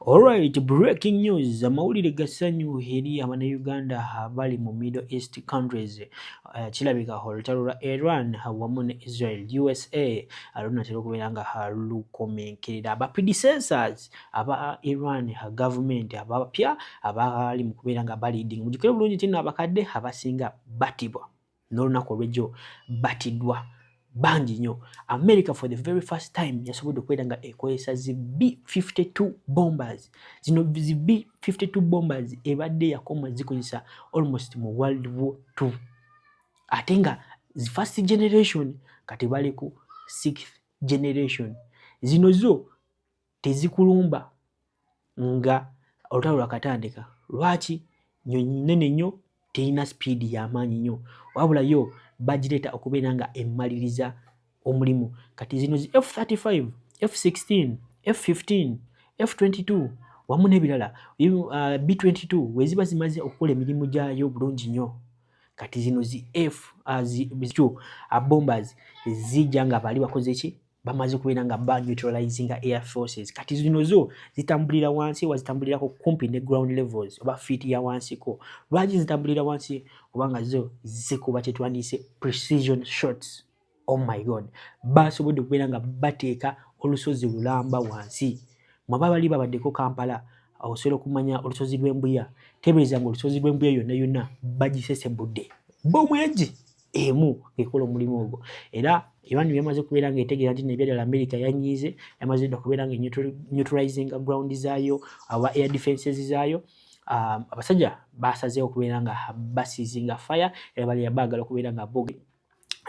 Alright, breaking news, amawulire ga ssanyu eri Abannayuganda abali mu Middle East countries. Kirabika olutalo lwa Iran wamu ne Israel, USA lunatera okubeera nga lukomenkerera. Aba predecessors aba Iran government abapya abali mu kubeera nga baleading. Mujjukire bulungi nti nno abakadde abasinga battibwa, n'olunaku olw'ejjo batiddwa bangi nnyo. America for the very first time yasobodde okubeera nga ekozesa zi B52 bombers. Zino zi B52 bombers ebadde yakoma zikozesa almost mu World War II, ate nga zi first generation, kati bali ku sixth generation. Zino zo tezikulumba nga olutalo lwakatandika. Lwaki? Nyonyi nnene nnyo, terina sipiidi y'amaanyi nnyo, wabula yo bagireeta okubeera nga emmaliriza omulimu. Kati zino zi F35, F16, F15, F22 wamu n'ebirala, B22, we ziba zimaze okukola emirimu gyayo bulungi nnyo, kati zino zi F zi bombers zijja nga bali bakoze ki? Bamaze okubeera nga ba neutralizinga air forces. Kati zino zo zitambulira wansi, wazitambulirako kumpi ne ground levels oba feet ya wansiko. Lwaki zitambulira wansi? Kubanga zo zikuba kyetwandiise precision shots. Oh my God, basobodde okubeera nga bateeka olusozi lulamba wansi. Mwaba bali babaddeko Kampala, osobola okumanya olusozi lw'Embuya. Teebereza nga olusozi lw'Embuya yonna yonna bagisesebudde bomu egi emu ng'ekola omulimu ogwo. Era Iran byamaze kubeera ng'etegeera nti nebyaddala America yanyiize, yamaze dda okubeera nga neutralizinga ground zaayo aba air defenses zaayo. Abasajja basazeewo okubeera nga baseizinga fire, era bali baagala okubeera nga bo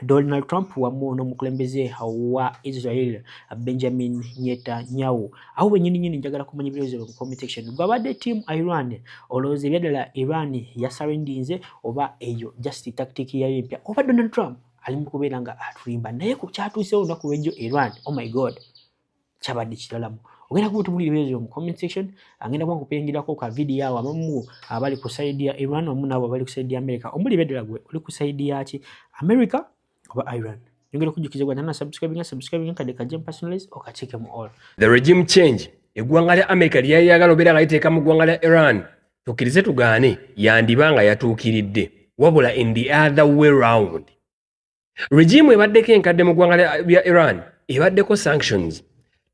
Donald Trump wamu n'omukulembeze wa Israel Benjamin Netanyahu. Awo bennyini nnyini njagala kumanya ebirowoozo mu comment section. Gwabadde team Iran, olowooza ebyaddala Iran yasurrendinze oba eyo just tactic yayo empya, oba Donald Trump ali mu kubeera nga atulimba? Naye ku kyatuusewo olunaku lw'ejjo Iran, oh my God, kyabadde kiralamu. Ogenda kuba otubulira ebirowoozo mu comment section. Agenda kuba nkupingirako ka video awo, abamu abali ku side ya Iran wamu n'abo abali ku side ya America. Omuli eby'eddala, gwe oli ku side yaki, America oba Iran? Nyongera okujjukiza, gwa tana subscribing, subscribing kadde kajje personalize okakiike mu all. The regime change eggwanga lya America lyali lyagala obeera nga liteeka mu ggwanga lya Iran, tukkirize tugaane, yandiba nga yatuukiridde, wabula in the other way round. Regime ebaddeko enkadde mu ggwanga lya Iran ebaddeko sanctions.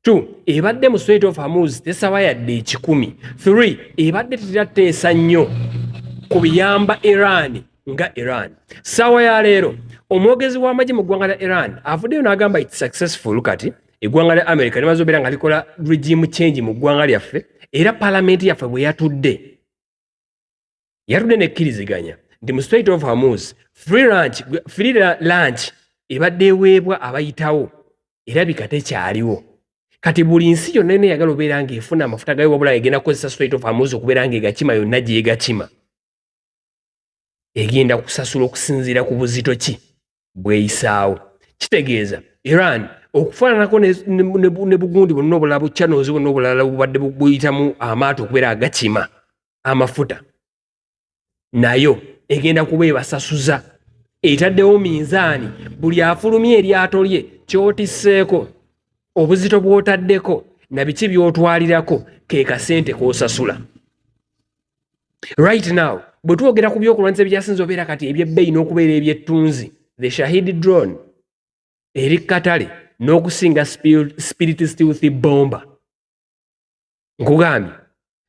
Two, ebadde mu Strait of Hormuz tesaba yadde 100. Three, ebadde tetera teesa nnyo ku biyamba Iran nga Iran. Ssaawa ya leero omwogezi w'amagye mu ggwanga lya Iran avuddeyo n'agamba it's successful. Kati eggwanga lya America limaze obeera nga likola regime change mu ggwanga lyaffe, era palamenti yaffe bwe yatudde, yatudde nekkiriziganya nti mu Strait of Hormuz free launch ebadde eweebwa abayitawo erabika tekyaliwo. Kati buli nsi yonna yonna eyagala obeera ng'efuna amafuta gayo, wabula egenda kukozesa Strait of Hormuz okubeera ng'egakima yonna gy'egakima, egenda kusasula okusinziira ku buzito ki bweyisaawo. Kitegeeza Iran okufaananako ne bugundi bwonna obulala, buchannels bwonna obulala bubadde buyitamu amaato okubeera agakima amafuta, nayo egenda kuba ebasasuza. Etaddewo minzaani, buli afulumya eryato lye, kyotisseeko, obuzito bw'otaddeko na biki by'otwalirako, ke kasente k'osasula. Right now bwe twogera ku byokulwanyisa ebyasinza obeera kati ebyebbeeyi n'okubeera ebyettunzi, the Shahid drone eri katale n'okusinga Spirit stealth bomber. Nkugambye,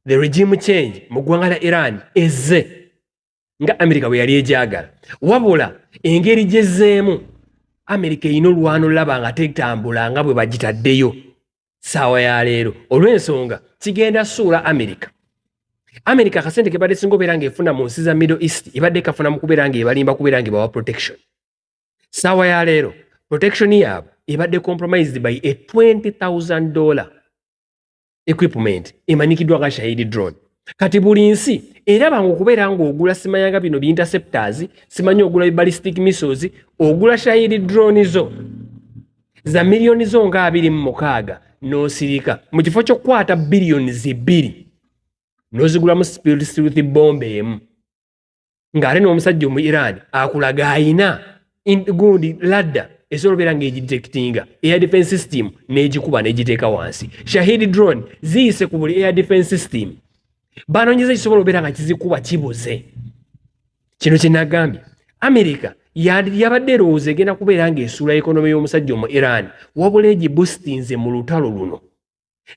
the regime change mu ggwanga lya Iran ezze nga Amerika bwe yali ejagala, wabula engeri gyezzeemu, Amerika erina olwano laba nga tetambula nga bwe bagitaddeyo saawa ya leero, olw'ensonga kigenda suula Amerika. Amerika akasente kebadde singa obeera ng'efuna mu nsi za Middle East ebadde kafuna mu kubeera ng'ebalimba, kubeera ng'ebawa protection. Saawa ya leero protection yaabwe ebadde compromised by a $20,000 equipment emanyikiddwa nga Shahid drone. Kati buli nsi eraba nga okubeera ng'ogula simanyanga bino bi interceptors, simanyi ogula ballistic missiles, ogula Shahid drone zo za miliyoni zo nga 26 n'osirika, mu kifo ky'okukwata biliyoni 2 n'ozigulamu stealth bomb emu, ng'ate n'omusajja omu Iran akulaga ayina gundi ladda. Esobola obeera ng'egidetectinga, air defense system n'egikuba n'egiteeka wansi. Shahid drone ziyise ku buli air defense system. Banoonyeza ekisobola obeera nga kizikuba, kibuze. Kino kye nagambye, America yabadde erowooza egenda kubeera ng'esuula economy y'omusajja omu Iran, wabula egiboostinze mu lutalo luno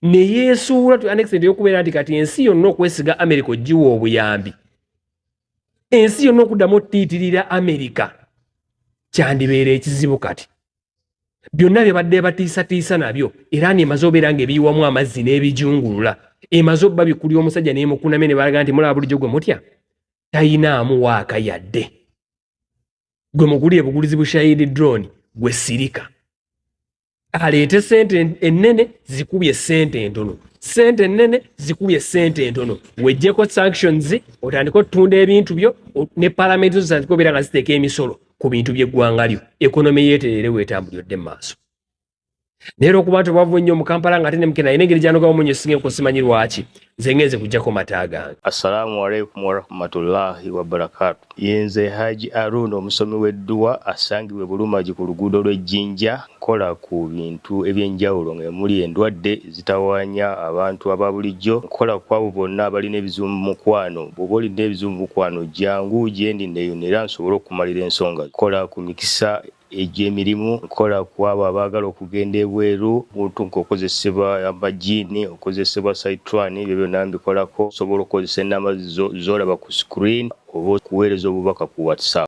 ne yeesuula to an extent ey'okubeera nti kati ensi yonna okwesiga America ogiwa obuyambi, ensi yonna okuddamu otiitirira America kyandibeera ekizibu. Kati byonna bye badde batiisatiisa nabyo, Iran emaze obeera ng'ebiyiwamu amazzi n'ebijungulula, emaze obba bikulya omusajja n'emukunamye ne balaga nti mulaba bulijjo gwe mutya tayinaamu waaka yadde gwe mugulire bugulizi bu Shahid drone. Gwe sirika, aleete sente ennene zikubye sente entono, sente ennene zikubye sente entono, wejjeko sanctions, otandike otunda ebintu byo ne palamenti zo zitandike obeera nga ziteeka emisolo ku bintu by'eggwanga lyo, economy yeeterere, weetambulire odde mu maaso. Naye era okuba nti obwavu ennyo mu Kampala nga ate ne mukena alina engeri gyanogamu munyo singa enko, simanyi lwaki nze ngenze kuggyako mata gange. Assalamu alaikum warahmatullahi wabarakatu. Yenze Haji Aruna, omusomi w'edduwa asangibwa e Bulumagi ku luguudo lw'Ejjinja. Nkola ku bintu ebyenjawulo ng'emuli endwadde ezitawaanya abantu aba bulijjo. Nkola ku abo bonna abalina ebizibu mu mukwano. Bw'oba olina ebizibu mu mukwano, jangu gyendi neeyune era nsobole okukumalira ensonga. Nkola ku mikisa egy'emirimu, nkola ku abo abaagala okugenda ebweru, muntu ng'okozesebwa amajiini, okozesebwa saitwani, ebyo byonna mbikolako. Osobola okukozesa ennamba z'olaba ku screen oba okuweereza obubaka ku WhatsApp.